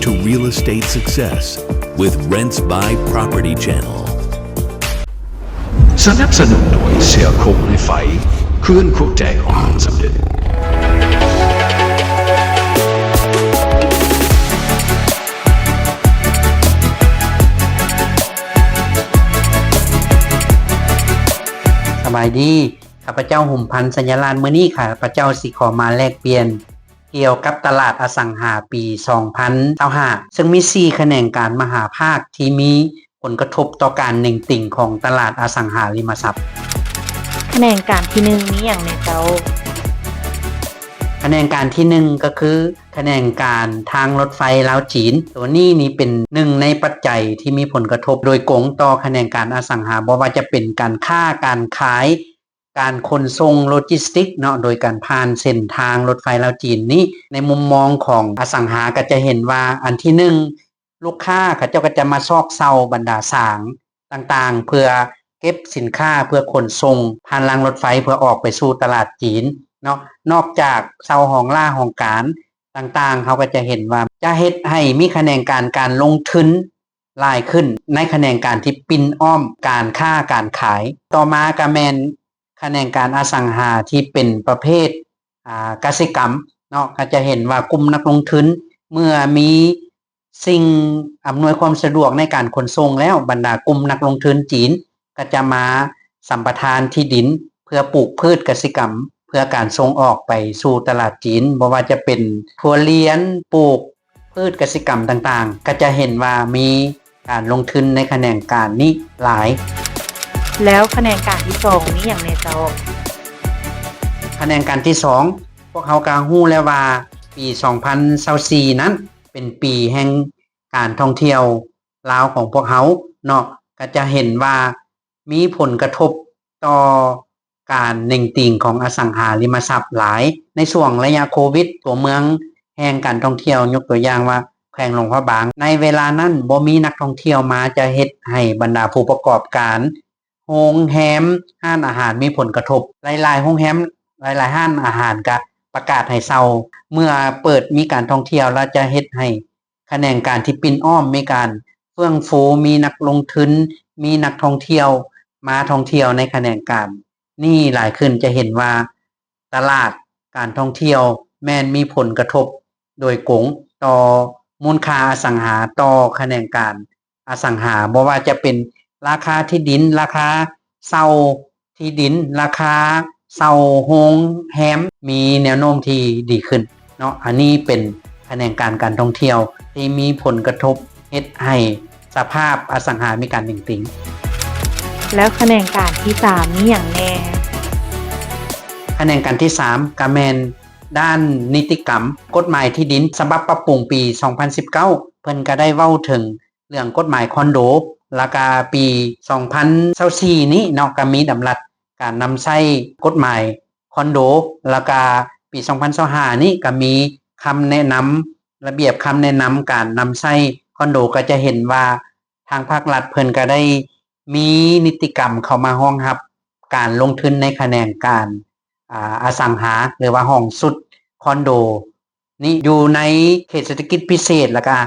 to real estate success with Rents by Property Channel. ສະໜັບສະໜູນໂດຍ ເຊຍໂຄງ ແລະ ໄຟ ເຂື່ອນຂົວແຈງ ສຳເລັດ. ສະບາຍດີ, ຂ້າພະເຈົ້າ ຫຸມພັນ ໄຊຍະລາດ. ມື້ນີ້ຂ້າພະເຈົ້າຊິຂໍມາແລກປ່ຽນ ກ່ຽວກັບຕະຫຼາດອະສັງຫາປີສອງພັນຊາວຫ້າ ເຊິ່ງມີສີ່ຂະແໜງການມະຫາພາກທີ່ມີຜົນກະທົບຕໍ່ການເໜັງຕີງຂອງຕະຫຼາດອະສັງຫາລິມະຊັບ. ຂະແໜງການທີໜຶ່ງມີຫຍັງແດ່ເຈົ້າ? ຂະແໜງການທີໜຶ່ງກໍຄືຂະແໜງການທາງລົດໄຟລາວຈີນ. ໂຕນີ້ນີ້ເປັນໜຶ່ງໃນປັດໄຈທີ່ມີຜົນກະທົບໂດຍກົງຕໍ່ຂະແໜງການອະສັງຫາ, ບໍ່ວ່າຈະເປັນການຄ້າການຂາຍ, ການຂົນສົ່ງໂລຈິສຕິກເນາະ ໂດຍການຜ່ານເສັ້ນທາງລົດໄຟລາວຈີນນີ້. ໃນມຸມມອງຂອງອະສັງຫາກໍຈະເຫັນວ່າ ອັນທີໜຶ່ງ ລູກຄ້າເຂົາເຈົ້າກໍຈະມາຊອກເຊົ່າບັນດາສາງຕ່າງໆ ເພື່ອເກັບສິນຄ້າ ເພື່ອຂົນສົ່ງຜ່ານລາງລົດໄຟ ເພື່ອອອກໄປສູ່ຕະຫຼາດຈີນເນາະ. ນອກຈາກເຊົ່າຫ້ອງລ່າຫ້ອງການຕ່າງໆ ເຮົາກໍຈະເຫັນວ່າຈະເຮັດໃຫ້ມີຂະແໜງການການລົງທຶນ ຫຼາຍຂຶ້ນໃນຂະແໜງການທີ່ປິ່ນອ້ອມການຄ້າການຂາຍ. ຕໍ່ມາກໍແມ່ນຂະແໜງການອະສັງຫາທີ່ເປັນປະເພດ ອາ ກະສິກຳເນາະ, ກໍຈະເຫັນວ່າກຸ່ມນັກລົງທຶນ ເມື່ອມີສິ່ງອຳນວຍຄວາມສະດວກໃນການຂົນສົ່ງແລ້ວ, ບັນດາກຸ່ມນັກລົງທຶນຈີນ ກໍຈະມາສຳປະທານທີ່ດິນເພື່ອປູກພືດກະສິກຳ ເພື່ອການສົ່ງອອກໄປສູ່ຕະຫຼາດຈີນ, ບໍ່ວ່າຈະເປັນຖົ່ວລຽນ, ປູກພືດກະສິກຳຕ່າງໆ, ກໍຈະເຫັນວ່າມີການລົງທຶນໃນຂະແໜງການນີ້ຫຼາຍ. ແລ້ວຂະແໜງການທີສອງມີຫຍັງແດ່ເຈົ້າ? ຂະແໜງການທີສອງ ພວກເຮົາກໍຮູ້ແລ້ວວ່າ ປີສອງພັນຊາວສີ່ນັ້ນ ເປັນປີແຫ່ງການທ່ອງທ່ຽວລາວຂອງພວກເຮົາເນາະ, ກໍຈະເຫັນວ່າ ມີຜົນກະທົບຕໍ່ການເໜັງຕີງຂອງອະສັງຫາລິມະຊັບຫຼາຍ. ໃນຊ່ວງໄລຍະໂຄວິດ, ຕົວເມືອງແຫ່ງການທ່ອງທ່ຽວ, ຍົກຕົວຢ່າງວ່າແຂວງຫຼວງພະບາງ, ໃນເວລານັ້ນບໍ່ມີນັກທ່ອງທ່ຽວມາ, ຈະເຮັດໃຫ້ບັນດາຜູ້ປະກອບການໂຮງແຮມ, ຮ້ານອາຫານມີຜົນກະທົບ. ຫຼາຍໆໂຮງແຮມ, ຫຼາຍໆຮ້ານອາຫານກະປະກາດໃຫ້ເຊົ່າ. ເມື່ອເປີດມີການທ່ອງທ່ຽວແລ້ວ, ຈະເຮັດໃຫ້ ຂະແໜງການທີ່ປິ່ນອ້ອມມີການເຟື່ອງຟູ, ມີນັກລົງທຶນ, ມີນັກທ່ອງທ່ຽວມາທ່ອງທ່ຽວໃນຂະແໜງການນີ້ຫຼາຍຂຶ້ນ, ຈະເຫັນວ່າຕະຫຼາດການທ່ອງທ່ຽວແມ່ນມີຜົນກະທົບໂດຍກົງຕໍ່ມູນຄ່າອະສັງຫາ, ຕໍ່ຂະແໜງການອະສັງຫາ, ບໍ່ວ່າຈະເປັນລາຄາທີ່ດິນ, ລາຄາເຊົ່າ ທີ່ດິນ, ລາຄາເຊົ່າໂຮງແຮມມີແນວໂນ້ມທີ່ດີຂຶ້ນເນາະ. ອັນນີ້ເປັນຂະແໜງການການທ່ອງທ່ຽວທີ່ມີຜົນກະທົບເຮັດໃຫ້ສະພາບອະສັງຫາມີການເໜັງຕີງ. ແລ້ວຂະແໜງການທີສາມມີຫຍັງແດ່? ຂະແໜງການທີສາມກະແມ່ນດ້ານນິຕິກຳ. ກົດໝາຍທີ່ດິນສະບັບປັບປຸງປີສອງພັນສິບເກົ້າ ເພິ່ນກະໄດ້ເວົ້າເຖິງ ເລື່ອງກົດໝາຍຄອນໂດ, ແລ້ວກະປີສອງພັນຊາວສີ່ນີ້ເນາະ ກະມີດຳລັດການນຳໃຊ້ກົດໝາຍຄອນໂດ, ແລ້ວກະປີສອງພັນຊາວຫ້ານີ້ກະມີຄຳແນະນຳ, ລະບຽບຄຳແນະນຳການນຳໃຊ້ຄອນໂດ, ກະຈະເຫັນວ່າທາງພາກລັດເພິ່ນກະໄດ້ມີນິຕິກຳເຂົ້າມາຮອງຮັບການລົງທຶນໃນຂະແໜງການ ອາ ອະສັງຫາ ຫຼືວ່າຫ້ອງຊຸດຄອນໂດນີ້ ຢູ່ໃນເຂດເສດຖະກິດພິເສດ ແລ້ວກະ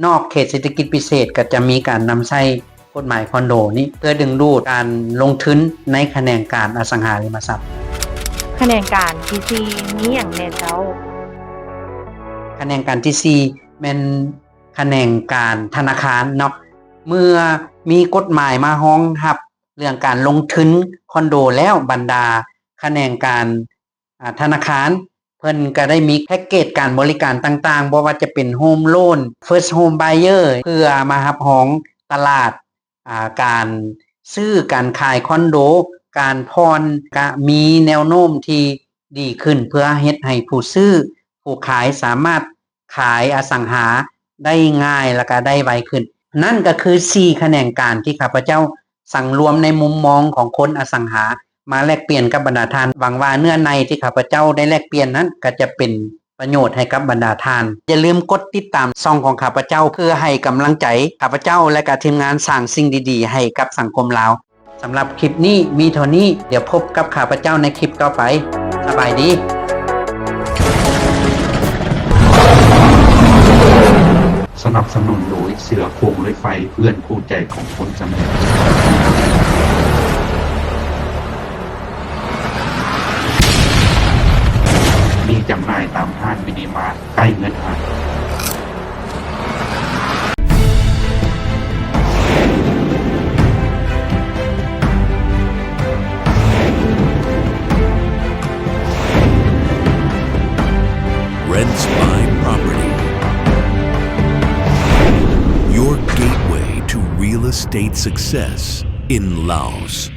ນອກເຂດເສດຖະກິດພິເສດ ກໍຈະມີການນຳໃຊ້ກົດໝາຍຄອນໂດນີ້ ເພື່ອດຶງດູດການລົງທຶນໃນຂະແໜງການອະສັງຫາລິມະຊັບ. ຂະແໜງການທີສີ່ມີຫຍັງແດ່ເຈົ້າ? ຂະແໜງການທີສີ່ແມ່ນຂະແໜງການທະນາຄານເນາະ. ເມື່ອມີກົດໝາຍມາຮອງຮັບເລື່ອງການລົງທຶນຄອນໂດແລ້ວ, ບັນດາຂະແໜງການ ອາ ທະນາຄານ ເພິ່ນກະໄດ້ມີແພັກເກດການບໍລິການຕ່າງໆ ບໍ່ວ່າຈະເປັນໂຮມໂລນ, ເຟີສໂຮມບາຍເຢີ ເພື່ອມາຮັບຮອງຕະຫຼາດ ອາ ການຊື້ການຂາຍຄອນໂດ, ການຜ່ອນ ກະມີແນວໂນ້ມທີ່ດີຂຶ້ນ ເພື່ອເຮັດໃຫ້ຜູ້ຊື້ຜູ້ຂາຍສາມາດຂາຍອະສັງຫາໄດ້ງ່າຍ ແລ້ວກະໄດ້ໄວຂຶ້ນ. ນັ້ນກະຄືສີ່ຂະແໜງການທີ່ຂ້າພະເຈົ້າ ສັງລວມໃນມຸມມອງຂອງຄົນອະສັງຫາ ມາແລກປ່ຽນກັບບັນດາທ່ານ. ຫວັງວ່າເນື້ອໃນທີ່ຂ້າພະເຈົ້າໄດ້ແລກປ່ຽນນັ້ນ ກໍຈະເປັນປະໂຫຍດໃຫ້ກັບບັນດາທ່ານ. ຢ່າລືມກົດຕິດຕາມຊ່ອງຂອງຂ້າພະເຈົ້າ ເພື່ອໃຫ້ກຳລັງໃຈຂ້າພະເຈົ້າ ແລະ ກະທີມງານສ້າງສິ່ງດີໆໃຫ້ກັບສັງຄົມລາວ. ສຳລັບຄລິບນີ້ມີເທົ່ານີ້. ດຽວພົບກັບຂ້າພະເຈົ້າໃນຄລິບຕໍ່ໄປ. ສະບາຍດີ. ສະໜັບສະໜູນໂດຍເສືອໂຄ່ງລົດໄຟ ເພື່ອນຄູ່ໃຈຂອງຄົນຈຳນວນ ມີຈຳໜ່າຍຕາມຮ້ານມິນິມາດໃກ້ເຮືອນທ່ານ. Rent Spy Property, your gateway to real estate success in Laos.